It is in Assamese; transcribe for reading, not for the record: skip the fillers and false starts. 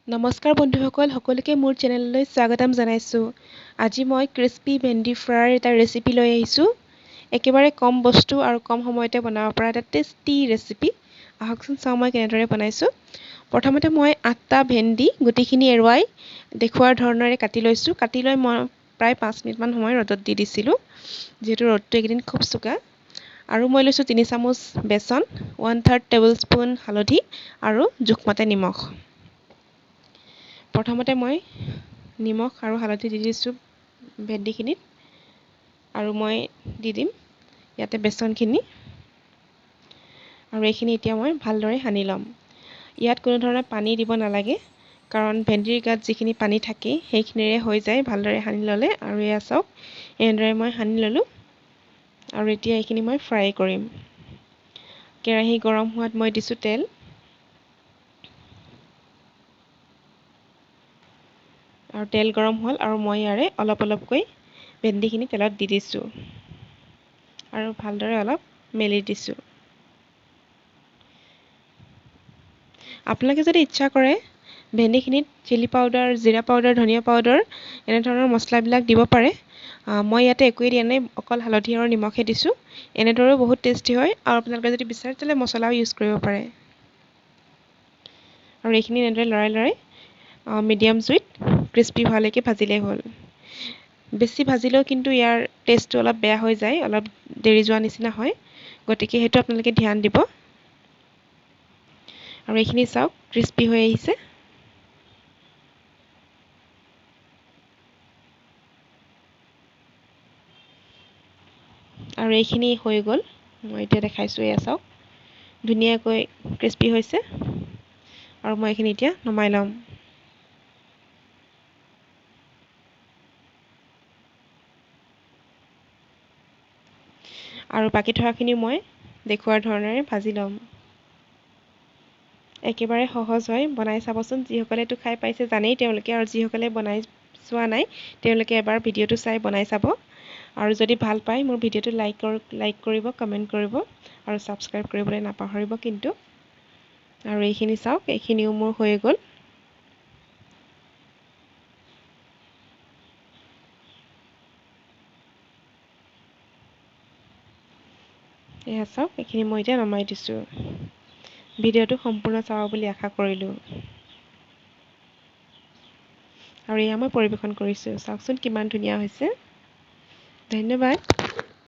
নমস্কাৰ বন্ধুসকল, সকলোকে মোৰ চেনেললৈ স্বাগতম জনাইছোঁ। আজি মই ক্ৰিস্পি ভেন্দি ফ্ৰাইৰ এটা ৰেচিপি লৈ আহিছোঁ। একেবাৰে কম বস্তু আৰু কম সময়তে বনাব পৰা এটা টেষ্টি ৰেচিপি। আহকচোন চাওঁ মই কেনেদৰে বনাইছোঁ। প্ৰথমতে মই 8টা ভেন্দি গুটিখিনি এৰুৱাই দেখুওৱাৰ ধৰণেৰে কাটি লৈছোঁ। কাটি লৈ মই প্ৰায় 5 মিনিটমান সময় ৰ'দত দি দিছিলোঁ, যিহেতু ৰ'দটো এইকেইদিন খুব চোকা। আৰু মই লৈছোঁ 3 চামুচ বেচন, 1/3 টেবুল স্পুন হালধি আৰু জোখমতে নিমখ। প্ৰথমতে মই নিমখ আৰু হালধি দি দিছোঁ ভেন্দিখিনিত, আৰু মই দি দিম ইয়াতে বেচনখিনি। আৰু এইখিনি এতিয়া মই ভালদৰে সানি ল'ম। ইয়াত কোনো ধৰণৰ পানী দিব নালাগে, কাৰণ ভেন্দিৰ গাত যিখিনি পানী থাকে সেইখিনিৰে হৈ যায় ভালদৰে সানি ল'লে। আৰু এয়া চাওক, এনেদৰে মই সানি ল'লোঁ। আৰু এতিয়া এইখিনি মই ফ্ৰাই কৰিম। কেৰাহী গৰম হোৱাত মই দিছোঁ তেল। আৰু তেল গৰম হ'ল আৰু মই ইয়াৰে অলপ অলপকৈ ভেন্দিখিনি তেলত দি দিছোঁ আৰু ভালদৰে অলপ মেলি দিছোঁ। আপোনালোকে যদি ইচ্ছা কৰে ভেন্দিখিনিত চিলি পাউডাৰ, জিৰা পাউডাৰ, ধনিয়া পাউডাৰ এনেধৰণৰ মছলাবিলাক দিব পাৰে। মই ইয়াতে একোৱেই দিয়া নাই, অকল হালধি আৰু নিমখহে দিছোঁ। এনেদৰেও বহুত টেষ্টি হয় আৰু আপোনালোকে যদি বিচাৰে তেতিয়াহ'লে মছলাও ইউজ কৰিব পাৰে। আৰু এইখিনি এনেদৰে লৰাই লৰাই মিডিয়াম জুইত ক্ৰিস্পি হোৱালৈকে ভাজিলেই হ'ল। বেছি ভাজিলেও কিন্তু ইয়াৰ টেষ্টটো অলপ বেয়া হৈ যায়, অলপ দেৰি যোৱা নিচিনা হয়, গতিকে সেইটো আপোনালোকে ধ্যান দিব। আৰু এইখিনি চাওক ক্ৰিস্পি হৈ আহিছে। আৰু এইখিনি হৈ গ'ল, মই এতিয়া দেখাইছোঁ। এয়া চাওক ধুনীয়াকৈ ক্ৰিস্পি হৈছে। আৰু মই এইখিনি এতিয়া নমাই ল'ম। আৰু বাকী থকাখিনি মই দেখুওৱাৰ ধৰণেৰে ভাজি ল'ম। একেবাৰে সহজ হয়, বনাই চাবচোন। যিসকলে এইটো খাই পাইছে জানেই তেওঁলোকে, আৰু যিসকলে বনাই চোৱা নাই তেওঁলোকে এবাৰ ভিডিঅ'টো চাই বনাই চাব। আৰু যদি ভাল পায় মোৰ ভিডিঅ'টো লাইক কৰিব, কমেণ্ট কৰিব আৰু ছাবস্ক্ৰাইব কৰিবলৈ নাপাহৰিব কিন্তু। আৰু এইখিনি চাওক, এইখিনিও মোৰ হৈ গ'ল। এয়া চাওক, এইখিনি মই এতিয়া নমাই দিছোঁ। ভিডিঅ'টো সম্পূৰ্ণ চাব বুলি আশা কৰিলোঁ। আৰু এয়া মই পৰিৱেশন কৰিছোঁ। চাওকচোন কিমান ধুনীয়া হৈছে। ধন্যবাদ।